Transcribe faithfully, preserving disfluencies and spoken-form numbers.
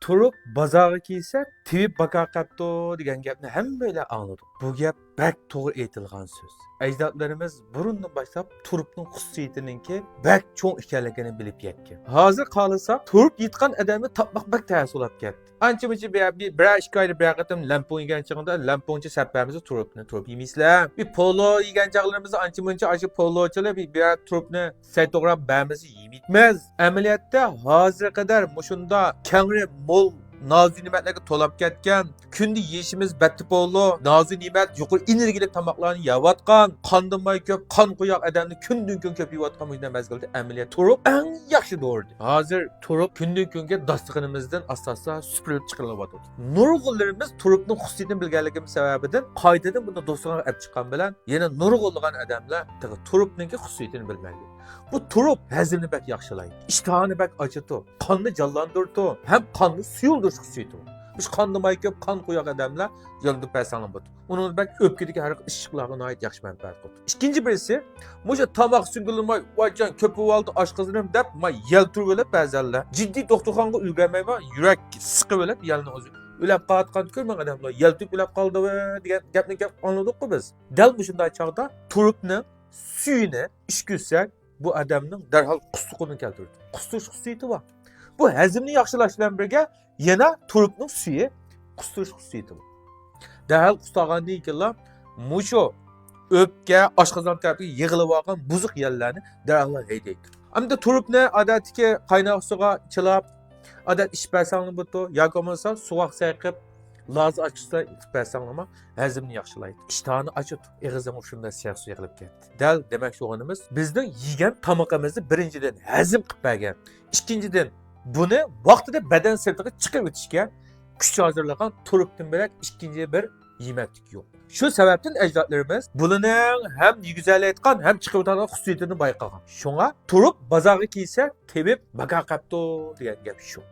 تۇرۇپ بازارغا كىيسە، تېۋىپ باكا قاپتۇ دېگەن گەپنى ھەممەيلەن ئاڭلىدۇق. بۇ گەپ بەك توغرا ئېيتىلغان سۆز. ئەجدادلىرىمىز بۇرۇندىن باشلاپ تۇرۇپنىڭ خۇسۇسىيىتىنىڭكى بەك چوڭ ئىكەنلىكىنى بىلىپ يەتكەن. ھازىر قارىساق، تۇرۇپ يېتىقان ئادەمنى تاپماق بەك تەس بولۇپ كەتتى. ئانچە-مۇنچە بىر، بىر، بىرەر ئىككى ئايدا بىرەر قېتىم لەڭپۇڭ يېگەن چېغىڭدا لەڭپۇڭچە سەپ بەرمىسە تۇرۇپنى، تۇرۇپ يېمەيسىلەر. بىر پولۇ يېگەن چاغلىرىمىزدا ئانچە-مۇنچە ئاشۇ پولۇچىلار بىر، بىرەر تۇرۇپنى سەي توغراپ بەرمىسە يېمەيتمىز. ئەمەلىيەتتە ھازىرغا قەدەر مۇشۇنداق كەڭرى مول نازۇ نېمەتلەرگە تولاپ كەتكەن، كۈندە يېيىشىمىز بەتتە پولۇ، نازۇ نېمەت، يۇقىرى ئېنېرگىيەلىك تاماقلارنى يەۋاتقان، قاندىن ماي كۆپ، قان قويۇق ئادەمنى كۈندىن كۈن كۆپ يېۋاتقان مۇشۇنداق مەزگىلدە ئەمەلىيەت تۇرۇپ ئەڭ ياخشى دورىدى. ھازىر تۇرۇپ كۈندىن كۈنگە داستىخىنىمىزدىن ئاستا-ئاستا سۈپۈرۈلۈپ چىقىرىلىۋاتىدۇ. نۇرغۇنلىرىمىز تۇرۇپنىڭ خۇسۇسىيىتىنى بىلگەنلىكىمىز سەۋەبىدىن قايتىدىن بۇنى دوستىخانىغا ئەپ چىققان بىلەن يەنە نۇرغۇنلىغان ئادەملەر تېخى تۇرۇپنىڭكى خۇسۇسىيىتىنى بىلمەيدۇ. بۇ تۇرۇپ ھەزىمنى بەك ياخشىلايدۇ، ئىشتىھانى بەك ئاچىدۇ، قاننى جانلاندۇرىدۇ ھەم قاننى سۇيۇلدۇرۇش خۇسۇسىيىتى بار. مۇشۇ قاندا ماي كۆپ، قان قويۇق ئادەملەر ياندۇرۇپ بەرسەڭلار بولىدۇ. ئۇنىڭدىن بەك ئۆپكىدىكى ھەر خىل ئىششىقلارغا ناھايىتى ياخشى مەنپەئەت قىلىدۇ. ئىككىنچى بىرسى، مۇشۇ تاماق سۈڭگۈلىماي، ۋايجان كۆپ بولۇۋالدى ئاشقازىنىم دەپ، ماي يەلتۈرۈۋېلىپ بەزەنلەر. جىددىي دوختۇرخانىغا ئۈلگۈرمەيمەن، يۈرەك سىقىۋېلىپ يەلنى ئۆزى. ئۆلۈپ قاۋاتقان كۆرمەڭ ئادەملەر، يەلتۈرۈپ ئۆلۈپ قالدى دېگەن گەپنى گەپ ئاڭلىدۇققۇ بىز. دەل مۇشۇنداق چاغدا تۇرۇپنىڭ سۈيىنى ئىچكۈزسەك، بۇ ئادەمنىڭ دەرھال قۇسلۇقىنى كەلتۈرىدۇ. قۇستۇرۇش خۇسۇسىيىتى بار. بۇ ھەزىمنى ياخشىلاش بىلەن بىرگە يەنە تۇرۇپنىڭ سۈيى قۇستۇرۇش خۇسۇسىيىتى بار. دەرھال قۇستاغاندىن كېيىنلا مۇشۇ ئۆپكە، ئاشقازان تەرەپكە يىغىلىۋالغان بۇزۇق يەللەرنى دەرھال ھەيدەيدۇ. ئەمدى تۇرۇپنى ئادەتتىكى قايناق سۇغا چىلاپ، ئادەت ئىچىپ بەرسەڭلار بولىدۇ. ياكى بولمىسا سوغۇق سەي قىلىپ، لازا ئاچقۇچ بىلەن ئېتىپ بەرسەڭلارمۇ ھەزىمنى ياخشىلايدۇ. ئىشتىھانى ئاچىدۇ. ئېغىزىڭ شۇنداق سېرىق سۇ يىغىلىپ كەتتى. دەل دېمەكچى بولغىنىمىز، بىزنىڭ يېگەن تامىقىمىزنى بىرىنچىدىن ھەزىم قىلىپ بەرگەن. ئىككىنچىدىن، بۇنى ۋاقتىدا بەدەن سىرتىغا چىقىرىۋېتىشكە كۈچ ھازىرلىغان تۇرۇپتىن بۆلەك ئىككىنچى بىر يېمەكلىك يوق. شۇ سەۋەبتىن ئەجدادلىرىمىز بۇلىنىڭ ھەم يېگۈزەلەيدىغان ھەم چىقىرىۋېتىدىغان خۇسۇسىيىتىنى بايقىغان. شۇڭا تۇرۇپ بازارغا كىيسە تېۋىپ باكا قاپتۇ دېگەن گەپ شۇ.